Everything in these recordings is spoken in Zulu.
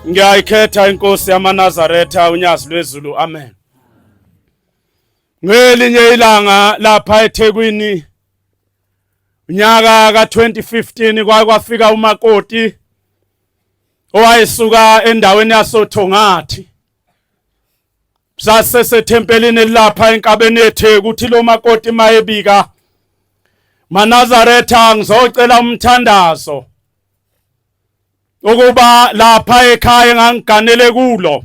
Ngiyayikhetha inkosi yamaNazaretha uNyazi lwezulu, amen. Ngelinye ilanga lapha eThekwini unyaka ka-2015 kwaye kwafika umakoti owayesuka endaweni yasoThongathi. Sasesethempelini elapha enkabeni yeTheku, uthi lo makoti mayebika, MaNazaretha, ngizocela umthandazo ukuba lapha ekhaya engangiganele kulo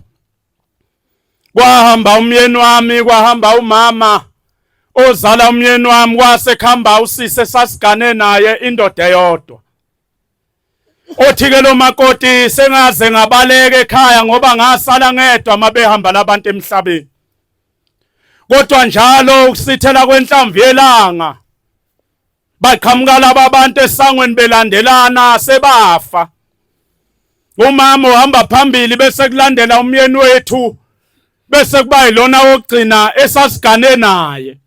kwahamba umyeni wami, kwahamba umama ozala umyeni wami, kwase kuhamba usisi esasigane naye indoda eyodwa. Othi ke lo makoti, sengaze ngabaleka ekhaya ngoba ngasala ngedwa mabehamba labantu emhlabeni, kodwa njalo ukusithela kwenhlamvu yelanga baqhamuka laba bantu esangweni belandelana sebafa. Umama uhamba phambili, bese kulandela umyeni wethu, bese kuba yilona wokugcina esasigane naye.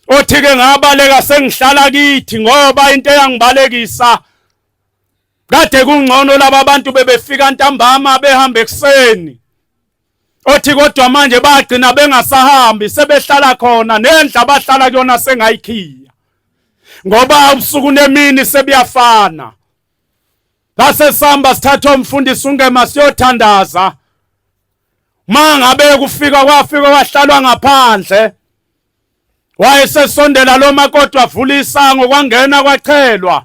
Othi ke ngabaleka, sengihlala kithi ngoba into eyangibalekisa kade kungcono, laba bantu bebefika ntambama behambe ekuseni. Othi kodwa manje bagcina bengasahambi, sebehlala khona, nendlu abahlala kuyona sengayikhiya ngoba ubusuku nemini sebuyafana. Base sihamba sithatha umfundisi uNgema siyothandaza. Mangabe kufika, kwafika kwahlalwa ngaphandle. Wayesesondela lo makoti, wavula isango, kwangena kwachelwa.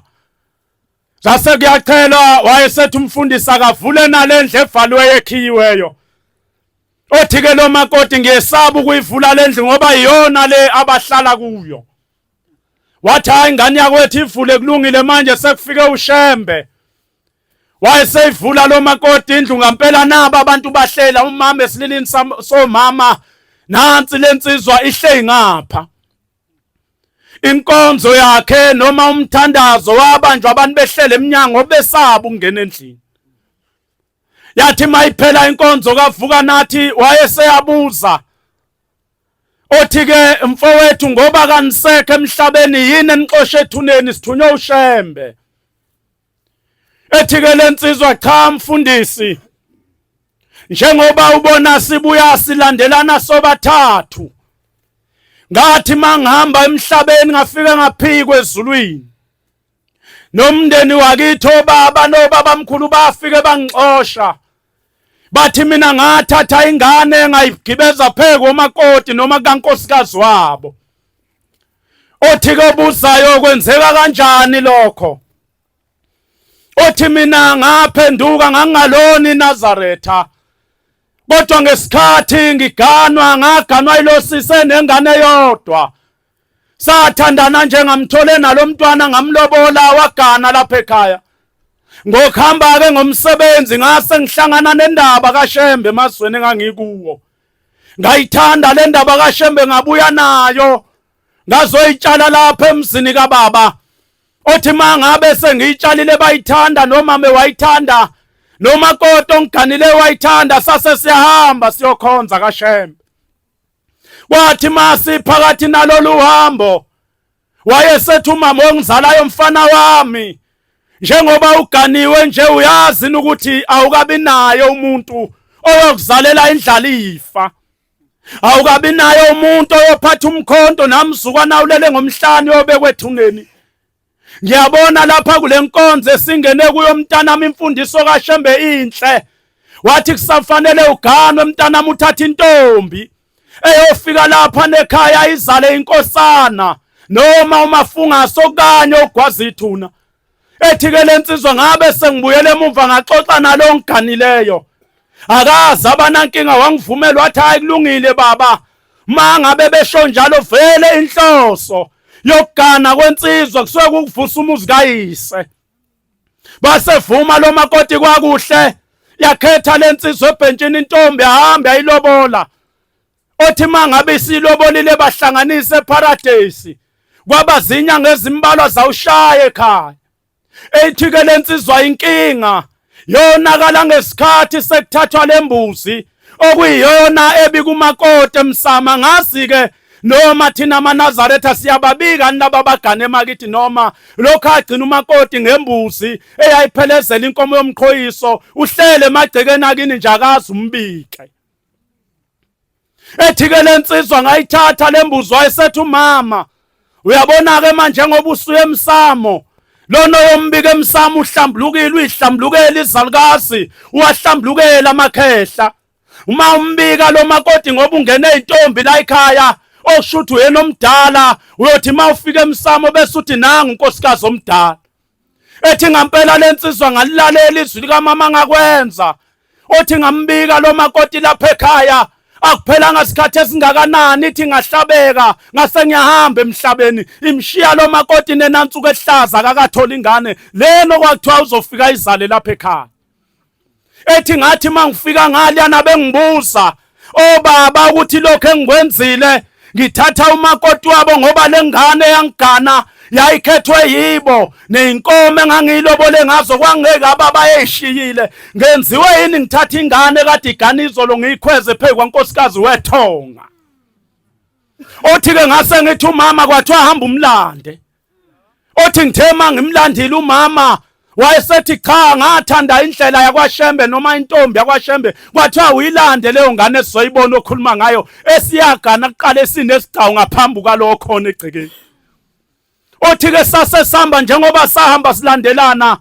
Zase kuyachelwa, wayesethi umfundisi akavule nalendlu evaliwe ekhiyiweyo. Othi ke lo makoti, ngiyesaba ukuyivula lendlu ngoba iyona le abahlala kuyo. Wathi, hayi ingane yakwethu, ivule, kulungile, manje sekufike uShembe. Wayeseyivula lo makoti indlu, ngampela naba abantu bahlela, umama esililini somama, nansi lensizwa ihle ngapha. Inkonzo yakhe noma umthandazo wabanjwa abantu behlele eminyango besaba ukungena endlini. Yathi mayiphela inkonzo kavuka nathi, wayeseyabuza, othi ke, mfowethu, ngoba kanisekho emhlabeni, yini enixoshe ethuneni? Sithunywe uShembe. Ethi ke lensizwa, cha mfundisi, njengoba ubona sibuya silandelana sobathathu, ngathi mangihamba emhlabeni ngafika ngaphikwe ezulwini, nomndeni wakithi, obaba nobaba mkhulu, bafike bangixosha, bathi mina ngathatha ingane ngayigibeza pheko omakoti noma kankosikazi wabo. Othi kobuzayo, kwenzeka kanjani lokho? Othi mina ngaphenduka, ngangaloni Nazaretha, kodwa ngesikhathi ngiganwa ngaganwa ilosise nengane yodwa. Sathandana nje, ngamthole nalomntwana, ngamlobola, wagana lapha ekhaya. Ngokuhamba ke ngomsebenzi ngase ngihlangana nendaba kaShembe emazweni engangikuwo. Ngayithanda le ndaba kaShembe, ngabuya nayo, ngazoyitshala lapha emzini kababa. Othi mangabe sengiyitshalile bayithanda, nomame wayithanda, nomakoti ongiganile wayithanda, sase siyahamba siyokhonza kaShembe. Kwathi masiphakathi nalolu hambo, wayesethi umama ongizalayo, mfana wami, njengoba uganiwe nje, uyazi ukuthi awukabi naye umuntu oyokuzalela indlalifa, awukabi naye umuntu oyophatha umkhonto namzukwana ulele ngomhlane obekwe ethuneni. Ngiyabona lapha kule nkonzo esingene kuyo, mntanami, imfundiso kaShembe inhle. Wathi kusafanele uganwe, mntanami, uthathe intombi eyofika lapha nekhaya izale inkosana noma umafungaso okanye ogwaza ithuna. Ethi ke lensizwa, ngabe sengibuyele emuva, ngaxoxa nalo ngiganileyo, akaze abanankinga, wangivumela, wathi hayi kulungile baba, mangabe besho njalo, vele inhloso yokugana kwensizwa kusuke kukuvusa umuzi kayise. Basevuma lo makoti, kwakuhle, yakhetha lensizwa ebhentshini intombi, ahambe ayilobola. Othi mangabe isilobolile, bahlanganise eparadise, kwaba zinyanga ezimbalwa zawushaya ekhaya. Ethi ke lensizwa, inkinga yonakala ngesikhathi sekuthathwa lembuzi okuyiyona ebikumakoti emsama. Ngazi ke Noma thina amaNazaretha siyababika nilaba abagane emakithi, noma lokhu agcina umakoti ngembuzi eyayiphelezela inkomo yomqhoyiso, uhlele emagcekeni akini nje akazi umbike. Ethi-ke le nsizwa ngayithatha le mbuzi, wayesethi umama, uyabona-ke manje ngoba usuye emsamo, lona oyombika emsamo uhlambulukile, uyihlambulukela izalukazi, uwahlambulukela amakhehla. Uma umbika lo makoti ngoba ungene intombi la ekhaya, okusho ukuthi uyena omdala, uyothi uma ufika emsamo bese uthi nangu unkosikazi omdala. Ethi ngampela lensizwa ngalilalela izwi likamama ngakwenza. Othi ngambika lo makoti lapha ekhaya, akuphelanga sikhathi esingakanani ithi ngahlabeka ngase ngiyahamba emhlabeni, imshiya lo makoti nenansuku ehlaza akakatholi ingane lena okwakuthiwa uzofika izale lapha ekhaya. Ethi ngathi mangifika ngaliyana bengibuza obaba ukuthi lokho engikwenzile ngithatha umakoti wabo ngoba lengane yangigana yayikhethwe yibo, neyinkomo engangiyilobole ngazo kwangeke ababa eyishiyile, ngenziwe yini ngithatha ingane kade igana izolo ngiyikhweze phezu kwankosikazi wethonga. Othi ke ngase ngithi umama kwathiwa hamba umlande. Othi ngithe mangimlandile umama wayesethi cha, ngathanda indlela yakwaShembe noma intombi yakwaShembe, kwathiwa uyilande leyo ngane esizoyibona okhuluma ngayo esiyagana kuqala esinesigcawu ngaphambi kwalokho khona egcekeni. Othi ke sase sihamba njengoba sahamba silandelana,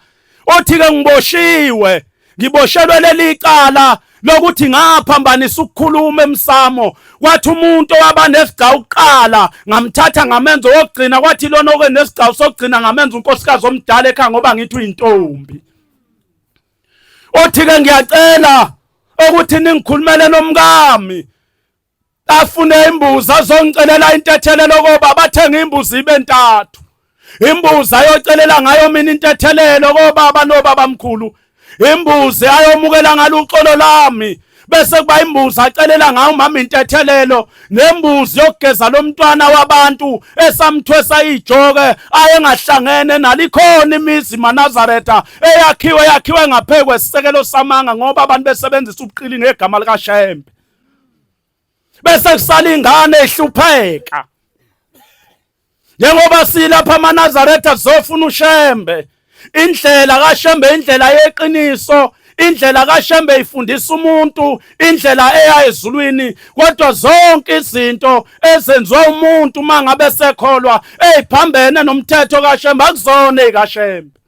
othi ke ngiboshiwe, ngiboshelwe leli cala lokuthi ngaphambanisa ukukhuluma emsamo. Kwathi umuntu owaba nesigcawu kuqala ngamthatha ngamenza owokugcina, kwathi lona oke nesigcawu sokugcina ngamenza unkosikazi omdala ekhaya ngoba ngithi uyintombi. Othi ke ngiyacela ukuthi ningikhulumele nomkami afune imbuzi azongicelela intethelelo koba bathenga imbuzi ibe ntathu, imbuzi ayocelela ngayo mina intethelelo kobaba nobabamkhulu, imbuzi ayomukela ngalo uxolo lami, bese kuba imbuzi acelela ngayo umama intethelelo, nembuzi yokugeza lomntwana wabantu esamthwesa ijoke ayengahlangene nalikhona imizi maNazaretha eyakhiwe yakhiwe ngaphezu kwesisekelo samanga ngoba abantu besebenzisa ubuqili ngegama likaShembe, bese kusala ingane ihlupheka. Njengoba silapha amaNazaretha zofuna uShembe, indlela kaShembe indlela yeqiniso, indlela kaShembe ifundisa umuntu indlela eya ezulwini, kodwa zonke izinto ezenziwa umuntu uma ngabe sekholwa eziphambene nomthetho kaShembe akuzona ezikaShembe.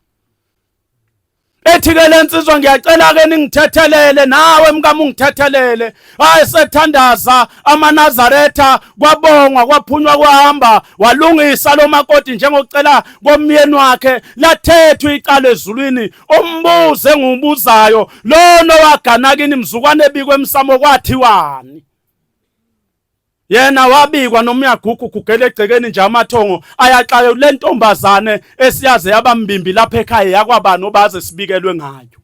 Ethi ke lensizwa ngiyacela ke ningithethelele, nawe mkami ungithethelele. Hayi sethandaza amaNazaretha, kwabongwa kwaphunywa kwahamba, walungisa lo makoti njengokucela komyeni wakhe, lathethwa icala ezulwini. Umbuzo engiwubuzayo lona wagana kini mzukwane ebikwe emsamo kwathiwani? Yena wabikwa noma uyagugu gugela egcekeni nje amathongo ayaxake le ntombazane esiyaze yabambimbi lapha ekhaya yakwabani obaze sibikelwe ngayo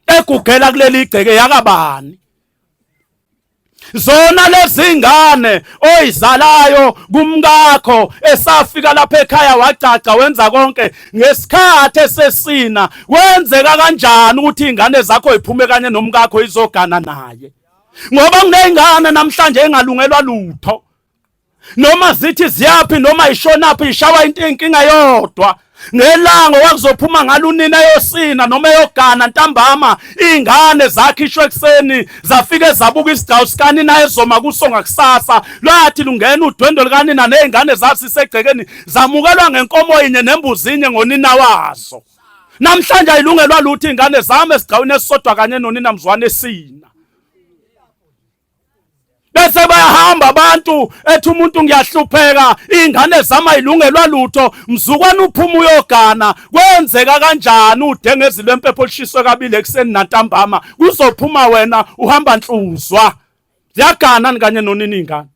egugela kuleli igceke yakabani. Zona lezingane oyizalayo kumkakho esafika lapha ekhaya wacaca wenza konke ngesikhathi esesina, kwenzeka kanjani ukuthi ingane zakho iphume kanye nomkakho izogana naye? Ngoba kuneyingane namhlanje engalungelwa lutho, noma zithi ziyaphi noma ishonaphi ishawa into inkinga yodwa. Ngelanga wakuzophuma ngalunina eyosina noma eyogana ntambama, ingane zakhishwe ekuseni zafike zabuka isigcawu sikanina ezoma kuso ngakusasa, lwathi lungena udwendwe lukanina nezingane zasisegcekeni zamukelwa ngenkomo yinye nembuzi inye ngonina wazo. Namhlanje ayilungelwa lutho ingane zami esigcawini esisodwa kanye nonina mzwane esina. Bese bayahamba abantu ethi umuntu ngiyahlupheka ingane zami ayilungelwa lutho, mzukwana uphuma uyogana. Kwenzeka kanjani udengezi lwempepho olishiswe kabili ekuseni nantambama kuzophuma wena uhamba nhluzwa? Ziyagana kanye nonina ingane.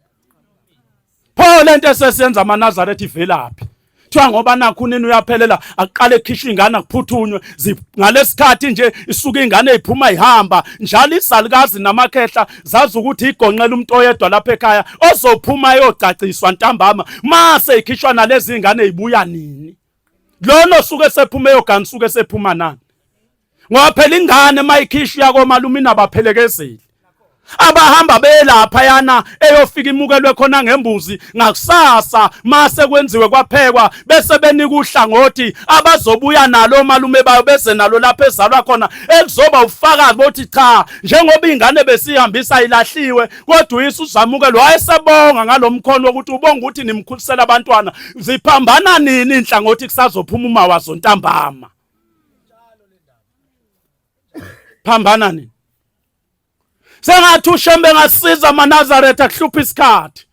Pho lento esesiyenza amaNazaretha ivelaphi? Kuthiwa ngoba nakhu unina uyaphelela aqale ekhishwe ingane akuphuthunywe ngalesikhathi nje isuka ingane iphuma ihamba njalo izalukazi namakhehla zazi ukuthi igonqela umuntu oyedwa lapha ekhaya ozophuma eyocaciswa ntambama mase ikhishwa nalezi ingane ibuya nini? Lona osuke sephuma eyogana usuke sephuma nani? Ngoba phela ingane mayikhishwa yakomalume inabaphelekezeli. Abahamba belapha yana eyofika imukelwe khona ngembuzi ngakusasa mase kwenziwe kwaphekwa bese benika uhlangothi abazobuya nalo malume bayo beze nalo lapha ezalwa khona ekuzoba ufakazi bothi cha njengoba ingane besihambisa ilahliwe kodwa uyise uzamukelwe wayesebonga ngalomkhono wokuthi ubonga ukuthi nimkhulisela abantwana. Ziphambana nini inhlangothi kusazophuma umawazo ntambama? Phambana nini? Sengathi uShembe ngasiza amaNazaretha kuhlupha isikhathi.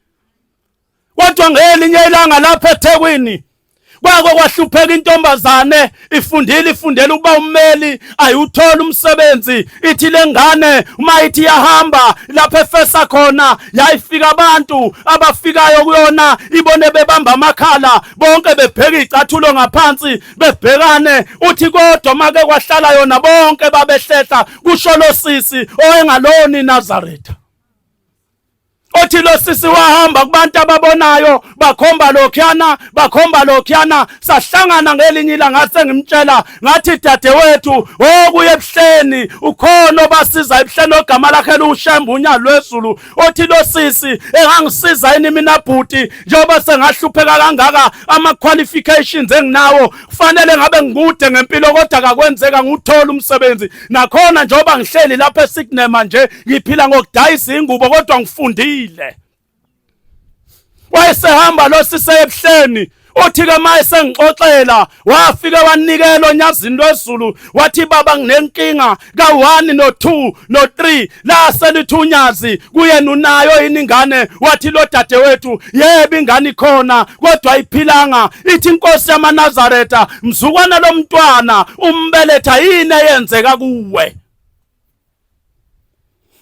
Kodwa ngelinye ilanga lapha eThekwini kwako kwahlupheka intombazane ifundile, ifundela ukuba ummeli, ayiwuthola umsebenzi. Ithi lengane uma ithi yahamba lapha efesa khona, yayifika abantu abafikayo kuyona ibone bebamba amakhala bonke bebheka icathulo ngaphansi bebhekane. Uthi kodwa make kwahlala yona bonke babehlehla, kusho lo sisi owengalona iNazaretha. Othi lo sisi wahamba kubantu ababonayo, bakhomba lokhuyana, bakhomba lokhuyana. Sahlangana ngelinye ilanga, ngase ngimtshela ngathi dadewethu okuye ebuhleni ukhona obasiza ebuhleni ogama lakhe luShembe uNyazi lwezulu. Othi lo sisi engangisiza yini mina bhuti, njengoba sengahlupheka kangaka, ama qualifications enginawo kufanele ngabe ngikude ngempilo, kodwa kakwenzeka nguthola umsebenzi. Nakhona njengoba ngihleli lapha eSignema nje ngiphila ngokudayisa ingubo, kodwa ngifundile. Wayesehamba lo sise ebuhleni. Uthi ke maye sengixoxela, wafika wanikela oNyazini lwezulu, wathi baba nginenkinga ka1 no2 no3. La selithi uNyazi kuyena unayo yini ingane? Wathi lo dadewethu yebo ingane ikhona kodwa ayiphilanga. Ithi inkosi yamaNazaretha, mzukwana lomntwana umbeletha yini eyenzeka kuwe?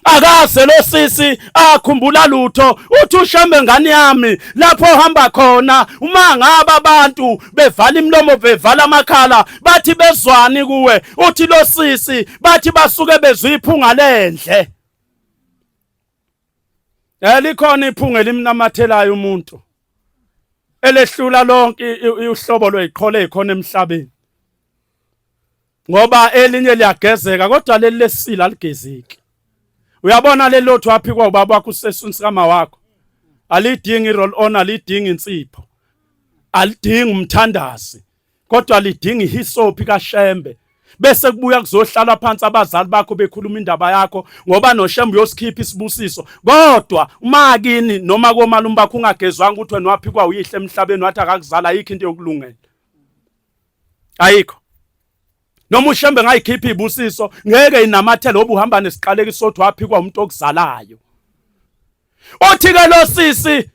Akaze lo sisi akhumbula lutho. Uthi uShembe ngane yami lapho ohamba khona uma ngabe abantu bevala imilomo bevala amakhala bathi bezwani kuwe? Uthi lo sisi bathi basuke bezwe iphunga lendle. Likhona iphunga elimnamathelayo umuntu elehlula lonke uhlobo lweziqholo ezikhona emhlabeni, ngoba elinye liyagezeka kodwa leli lesila aligezeki. Uyabona leli lothu waphikwa ubaba wakho useswini sikama wakho, alidingi i-roll on, alidingi insipho, alidingi umthandazi, kodwa lidinga ihisophi kaShembe. Bese kubuya kuzohlala phansi abazali bakho bekhuluma indaba yakho, ngoba noShembe uyosikhipha isibusiso. Kodwa uma kini noma komalume bakho ungagezwanga ukuthi wena waphikwa uyihle emhlabeni wathi akakuzala, ayikho into yokulungela, ayikho. Noma uShembe ngayikhipha ibusiso ngeke inamathele obuhamba nesiqalekiso sothi waphikwa umuntu okuzalayo. Uthi ke lo sisi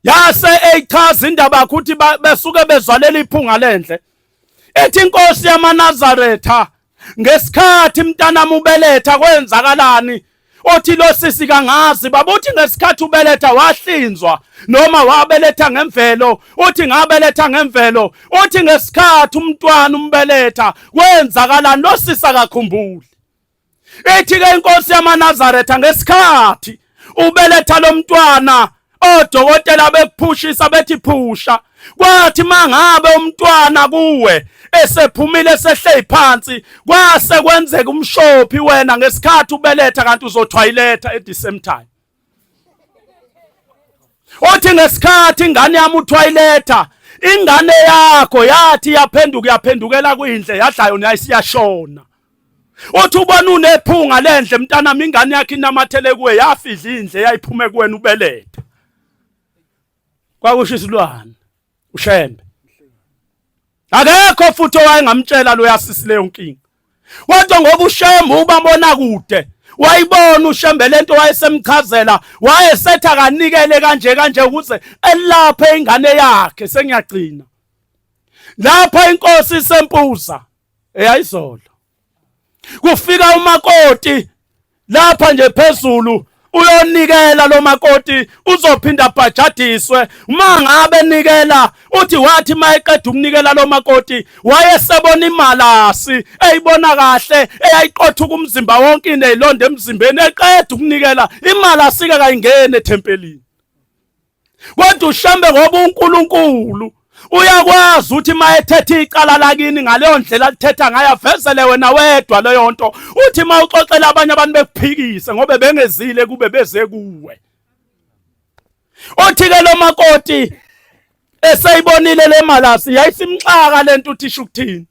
yase eyichaza indaba yakhe ukuthi besuke bezwalela iphunga lendle. Ethi inkosi yamaNazaretha ngesikhathi mntanami ubeletha kwenzakalani? Othi lo sisi kangazi baba. Uthi ngesikhathi ubeletha wahlinzwa noma wabeletha ngemvelo? Uthi ngabeletha ngemvelo. Uthi ngesikhathi umntwana umbeletha kwenzakalani? Lo sisi akakhumbuli. Ithi ke inkosi yamaNazaretha ngesikhathi ubeletha lo mntwana odokotela bekuphushisa bethi phusha, kwathi mangabe umntwana kuwe esephumile esehle phansi kwase kwenzeka umshophi wena ngesikhathi ubeletha kanti uzothwayiletha at the same time. Uthi ngesikhathi ingane yami uthwayiletha, ingane yakho yathi yaphenduka yaphendukela kwindle yadla yona yayisiyashona. Uthi ubona unephunga lendle mntanami, ingane yakhe inamathele kuwe, yafidla indle yayiphume kuwena ubeletha. Kwakusho isilwane uShembe. Akekho futhi owayengamtshela lo yasisi leyo nkinga, kodwa ngoba uShembe ubabona kude, wayibona uShembe lento, wayesemchazela, wayesethi akanikele kanje kanje ukuze elaphe ingane yakhe. Sengiyagcina lapha. Inkosi isempuza eyayizolo kufika umakoti lapha nje phezulu, uyonikela lo makoti, uzophinda abhajadiswe uma ngabe nikela. Uthi wathi mayeqeda ukunikela lo makoti wayesebona imalasi eyibona kahle eyayiqothuka umzimba wonke inezilonda emzimbeni. Eqeda ukunikela imalasi ke kayingene ethempelini, kodwa uShembe ngoba uNkulunkulu Uyakwazi ukuthi uma ethetha icala lakini ngaleyo ndlela alithetha ngayo avezele wena wedwa leyo nto, uthi uma uxoxela abanye abantu bekuphikise ngoba bengezile kube beze kuwe. Othi ke lo makoti eseyibonile le malasi yayisimxaka lento uthi isho ukuthini.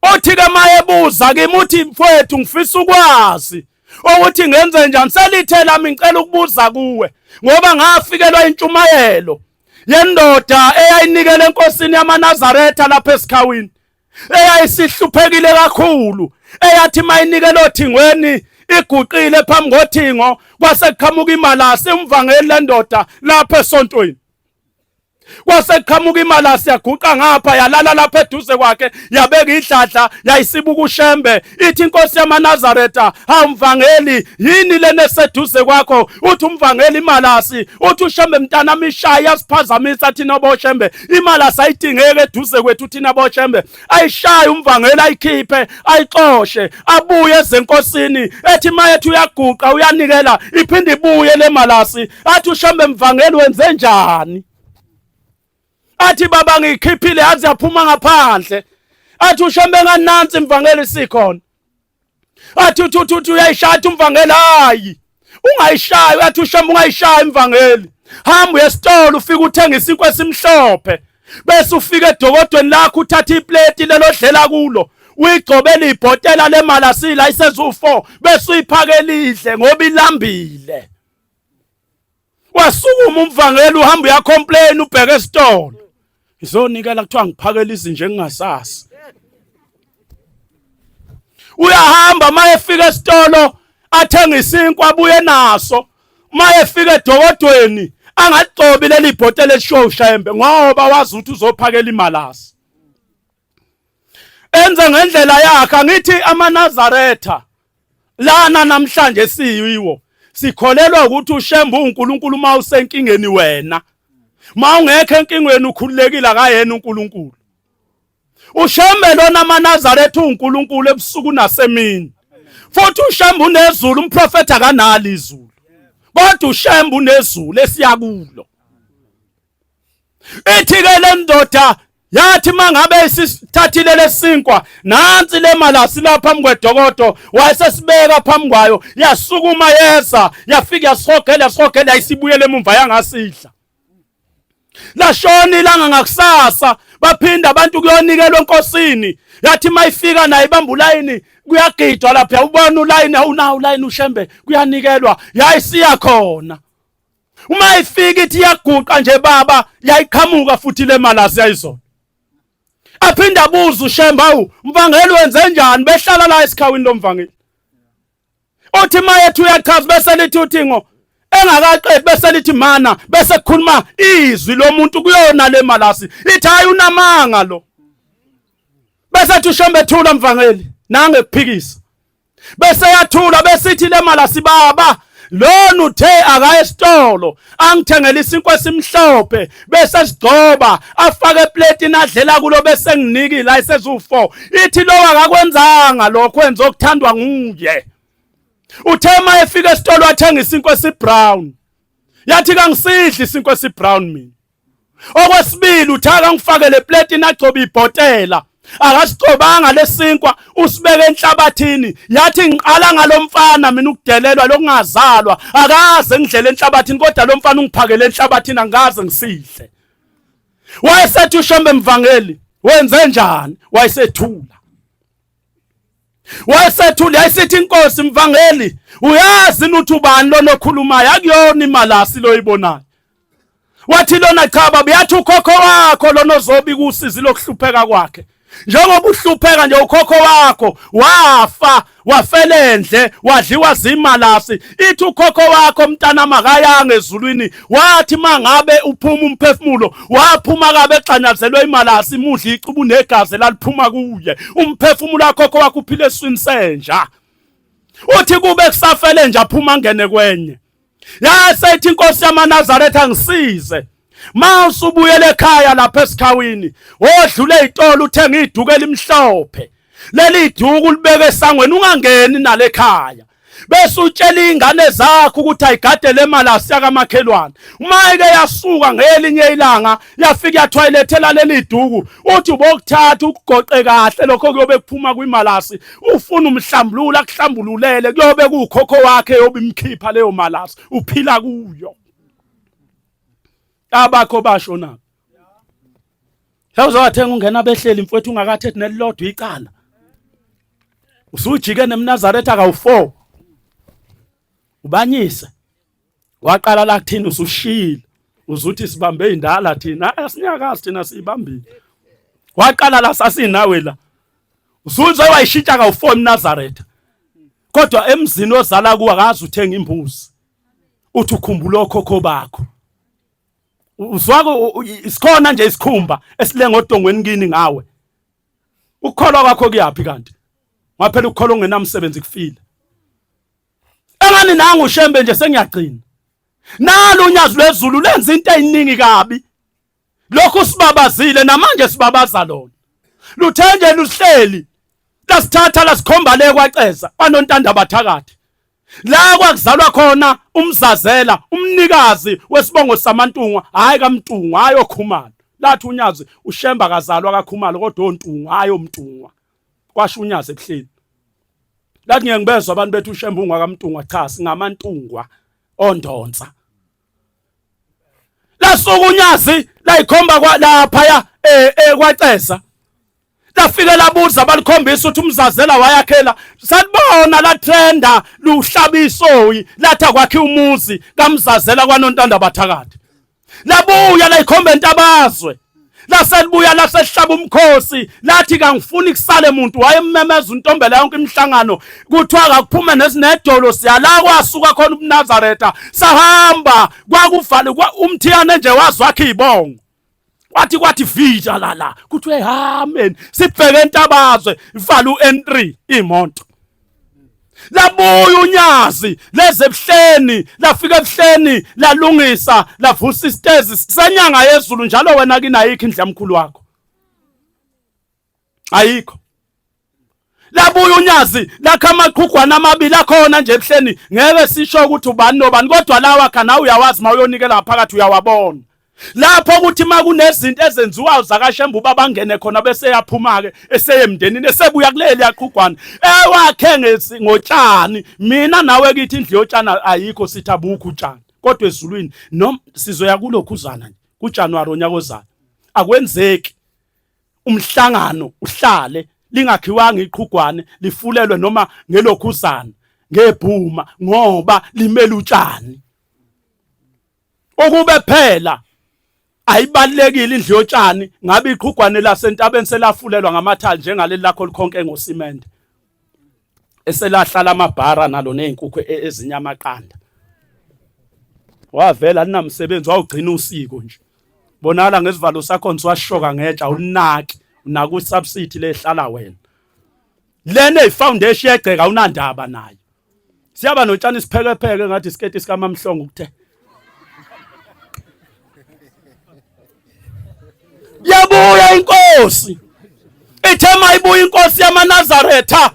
Othi ke mayebuza kimi uthi mfowethu ngifisa ukwazi ukuthi ngenze njani, selithe lami ngicela ukubuza kuwe ngoba ngafikelwa intshumayelo yendoda eyayinikele enkosini yamaNazaretha lapha esikhawini, eyayisihluphekile kakhulu, eyathi mayinikele othingweni iguqile phambi kothingo, kwase kuqhamuka imalasi umvangeli lendoda lapha esontweni. Kwase kuqhamuka imalasi yaguqa ngapha yalala lapha eduze kwakhe yabeka idladla yayisibuka uShembe ithi inkosi yamaNazaretha, hawu mvangeli yini lena eseduze kwakho? Uthi umvangeli imalasi. Uthi uShembe mntanami ishaya yasiphazamisa thina boShembe, imalasi ayidingeki eduze kwethu thina boShembe. Ayishaye umvangeli ayikhiphe ayixoshe abuye ezenkosini ethi mayethi uyaguqa uyanikela iphinde ibuye le malasi. Athi uShembe mvangeli wenze njani? Athi baba ngiyikhiphile yazi yaphuma ngaphandle. Athi uShembe nganansi mvangeli sikhona. Athi uthi uthi uthi uyayishaya umvangeli, hayi ungayishayi. Athi uShembe ungayishayi imvangeli, hamba uye esitolo ufike uthenge isinkwa esimhlophe, bese ufika edokodweni lakho uthatha ipleti lelo dlela kulo uyigcobele ibhotela lemalasila isezu4 bese uyiphakela idle ngoba ilambile. Wasukuma umvangeli uhamba uyacomplain ubheke esitolo, ngizonikela kuthiwa ngiphakela izinja engingasasi. Uyahamba uma efika esitolo athenga isinkwa abuye naso, uma efika edokodweni angaligcobi leli bhotela elishow Shembe ngoba wazi ukuthi uzophakela imalasi. Enze ngendlela yakhe. Angithi amaNazaretha lana namhlanje siyiwo sikholelwa ukuthi uShembe uNkulunkulu uma usenkingeni wena, uma ungekho enkingweni ukhululekile akayena uNkulunkulu. uShembe lona amaNazaretha uNkulunkulu ebusuku nasemini, futhi uShembe unezulu, umprofeti akanalo izulu, kodwa uShembe unezulu esiya kulo. Ithi ke le ndoda yathi mangabe isithathile lesinkwa nansi le malasi lapha phambi kwedokodo, wayesesibeka phambi kwayo, yasukuma yeza yafika yasihogela yasihogela yayisibuyele emumva yangasidla. Lashona ilanga ngakusasa baphinda abantu kuyonikelwa enkosini. Yathi mayifika naye ibamba ulayini kuyagidwa lapha, ubona ulayini awunawo ulayini uShembe kuyanikelwa, yayisiya khona. Uma ifika ithi iyaguqa nje baba, yayiqhamuka futhi le malasi yayizona. Aphinde abuze uShembe, awu mvangeli wenze njani? Behlala la esikhawini lomvangeli. Uthi mayethu uyachaza bese lithi uthingo engakaqedi bese lithi mana, bese kukhuluma izwi lomuntu kuyona le malasi, ithi hayi unamanga lo. Bese ethi uShembe thula mvangeli nange kuphikisa. Bese yathula besithi le malasi baba lona uthe akaye esitolo angithengele isinkwa esimhlophe bese sigcoba afake epletini adlela kulo bese nginikile la isezu4. Ithi lo akakwenzanga lokho, wenza okuthandwa nguye. Uthe uma efika esitolo athenga isinkwa esibrown, yathi kangisidli isinkwa esibrown mina. Okwesibili uthe akangifakele epletini agcobe ibhotela, akasigcobanga lesinkwa usibeke enhlabathini. Yathi ngiqala ngalomfana mina ukudelelwa lokungazalwa, akaze ngidlele enhlabathini kodwa lo mfana ungiphakele enhlabathini angikaze ngisidle. Wayesethi uShembe mvangeli wenze njani? Wayesethula, wayesethula. Yayisithi inkosi mvangeli uyazi ukuthi ubani lona okhulumayo? Akuyona imalasi loyibonayo. Wathi lona cha baba, yathi ukhokho wakho lona ozobi kusizi lokuhlupheka kwakhe. Njengoba uhlupheka nje ukhokho wakho wafa wafelendle wadliwa zimalasi. Ithi ukhokho wakho mntana makayanga ezulwini, wathi mangabe uphuma umphefumulo waphuma kabe exanyazelwe imalasi imudla icubu negazi laliphuma kuye. Umphefumulo wakhokho wakho uphile eswini senja. Uthi kube kusafele nje aphuma ngene kwenye. Yase ithi inkosi yamaNazaretha ngisize. Ma usubuyele ekhaya lapha esikhawini, odlule izitolo uthenga iduku elimhlophe. Leli duku ulibeke esangweni ungangeni nalekhaya. Bese utshela ingane zakho ukuthi ayigade le malasi yakamakhelwane. Uma ike yasuka ngelinye ilanga yafika yathwayilethela leli duku, uthi ubokuthatha ukugoqe kahle lokho kuyobe kuphuma kwimalasi, ufuna umhlambulula akuhlambululele, kuyobe kuwukhokho wakhe yobe imkhipha leyo malasi, uphila kuyo. Abakho basho na. Sewuzowathenga ungena behleli mfowethu ungakathethi nelilodwa icala. Usujike nemNazaretha kawu4. Ubanyise. Waqala la kuthina usushiyile. Uzuthi sibambe indala thina asinyakazi thina siyibambile. Waqala la sasinawe la. Usuze wayishintsha kawu4 eMnazaretha. Kodwa emzini ozala kuwa akazi uthenga imbuzi. Uthi ukhumbula okhokho bakho. Uzwako isikhona nje isikhumba esilenga odongweni kini ngawe. Ukukholwa kwakho kuyaphi kanti? Ngaphela ukukholwa ongenamsebenzi kufile. Engani nangu uShembe nje sengiyagcina. Nalo unyazi lwezulu lenza into eziningi kabi. Lokhu sibabazile namanje sibabaza lona. Luthe nje luhleli lasithatha lasikhomba le kwaceza kwanontanda bathakathi. La kwakuzalwa khona umzazela umnikazi wesibongo samantungwa hayi kaMntungwa hayi oKhumalo. Lathi unyazi uShemba kazalwa kaKhumalo kodwa oNtungwa hayi oMntungwa. Kwasho unyazi ebuhleni. Lathi ngeke ngibezwa abantu bethu uShemba ungwakamntungwa cha singamantungwa ondonsa. Lasuka unyazi layikhomba kwa lapha ya eh, eh kwaceza. Lafike labuza balikhombisa ukuthi umzazela wayakhela salibona la trenda luhlaba isoyi lathi akwakhe umuzi kamzazela kwanontanda bathakathi. Labuya layikhomba entabazwe laselibuya lasehlaba umkhosi lathi kangifuni kusale muntu wayemmemeza untombela yonke imihlangano kuthiwa akuphume nesinedolo siyala kwasuka khona ubuNazaretha sahamba kwakuvale umthiyane nje wazwakhe izibongo kwathi kwathi vija la la kuthiwe amen sibheke entabazwe ivala uN3 imoto labuya unyazi leze ebuhleni lafika ebuhleni lalungisa lavusa isitezi senyanga yezulu njalo wena kinayikho indlu yamkhulu wakho ayikho labuya unyazi lakha amaqhugwana amabili akhona nje ebuhleni ngeke sisho ukuthi ubani nobani kodwa lawa kha nawe uyawazi uma uyonikela ngaphakathi uyawabona lapho ukuthi uma kunezinto ezenziwayo zakaShembe uba bangene khona bese yaphuma-ke eseye emndenini esebuya kuleli yaqhugwana ewakhe ngotshani mina nawe kithi indlu yotshani ayikho sithi abukho utshani kodwa ezulwini noma sizoya kulokhuzana nje kuJanuary onyaka ozayo akwenzeki umhlangano uhlale lingakhiwanga iqhugwane lifulelwe noma ngelokhuzana ngebhuma ngoba limele utshani ukube phela ayibalekile indlu yotshani ngabe iqhugwane lasentabeni selafulelwa ngamathali njengaleli lakho likhonke ngosimende eselahlala amabhara nalo nezinkukhu e, ezinye amaqanda wavela linamsebenzi wawugcina usiko nje bonala ngesivalo sakho nisiwashoka ngetsha unaki unaka usubsidy lehlala wena lena eyifoundation yegceka unandaba nayo siyaba notshani siphekepheke ngathi isiketi sikamamhlongo ukuthe yabuya inkosi ithe mayibuya inkosi yamaNazaretha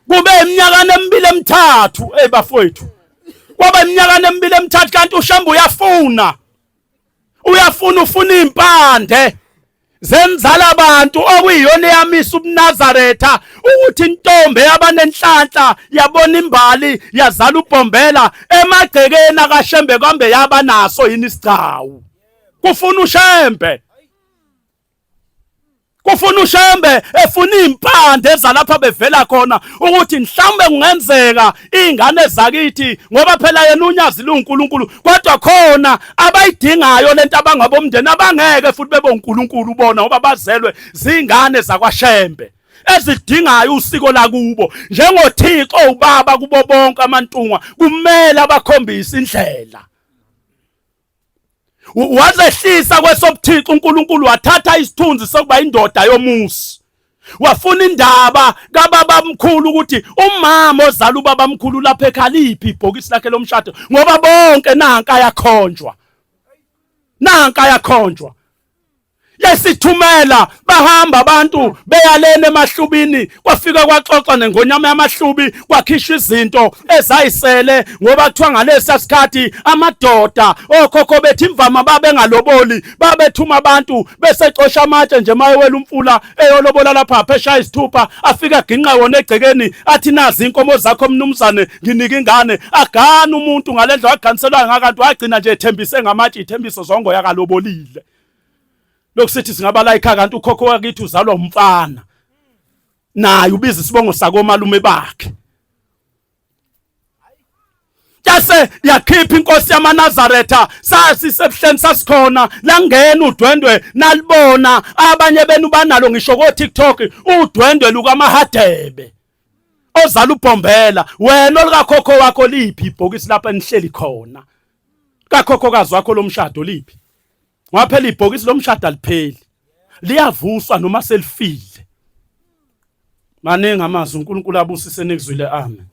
kube iminyaka emibili emithathu hey bafowethu kwaba iminyaka emibili emithathu kanti uShembe uyafuna uyafuna ufuna impande zenzala abantu okuyiyona eyamisa ubuNazaretha ukuthi intombi yabanenhlanhla yabona imbali yazala ubhombela emagcekeni akaShembe kambe yaba naso yini isigcawu kufuna uShembe kufuna uShembe efuna impande ezalapha bevela khona ukuthi mhlawumbe kungenzeka izingane zakithi ngoba phela yena unyazi luNkulunkulu kodwa khona abayidingayo lento abangabomndeni abangeke futhi bebe uNkulunkulu ubona ngoba bazelwe zingane zakwaShembe ezidingayo usiko lakubo njengoThixo ubaba kubo bonke amantungwa kumele abakhombise indlela wazehlisa kwesobuthixo uNkulunkulu wathatha isithunzi sokuba indoda yomuzi wafuna indaba kababa mkhulu ukuthi umama ozala ubaba mkhulu lapha ekhaliphi ibhokisi lakhe lomshado ngoba bonke nanka yakhonjwa nanka yakhonjwa. Yasithumela bahamba abantu beyalena emahlubini kwafika kwaxoxa nengonyama yamahlubi kwakhishwa izinto ezayisele ngoba kuthiwa ngalesa sikhathi amadoda okhokho bethi imvama babengaloboli babethuma abantu besecosha amatshe nje mayewela umfula eyolobola lapha phesha isithupha afika aginqa wona egcekeni athi nazi inkomo zakho mnumzane nginike ingane agana umuntu ngalendlela waganiselwa ngakanti wagcina nje ethembise ngamatshe ithembiso zongo yakalobolile Lokusithi singaba la ekhaya kanti ukhokho wakithi uzalwa umfana. Naye ubiza isibongo sakomalume bakhe. Yase yakhipha inkosi yamaNazaretha sasisebuhleni sasikhona langena udwendwe nalibona abanye benu banalo ngisho ko TikTok udwendwe lukaMahadebe ozala ubhombela wena olikakhokho wakho liphi ibhokisi lapha enihleli khona kakhokhokazi wakho lomshado liphi Ngoba phela ibhokisi lomshado alipheli. Liyavuswa noma selifile. Maningi amazwi uNkulunkulu abusise nikuzwile amen.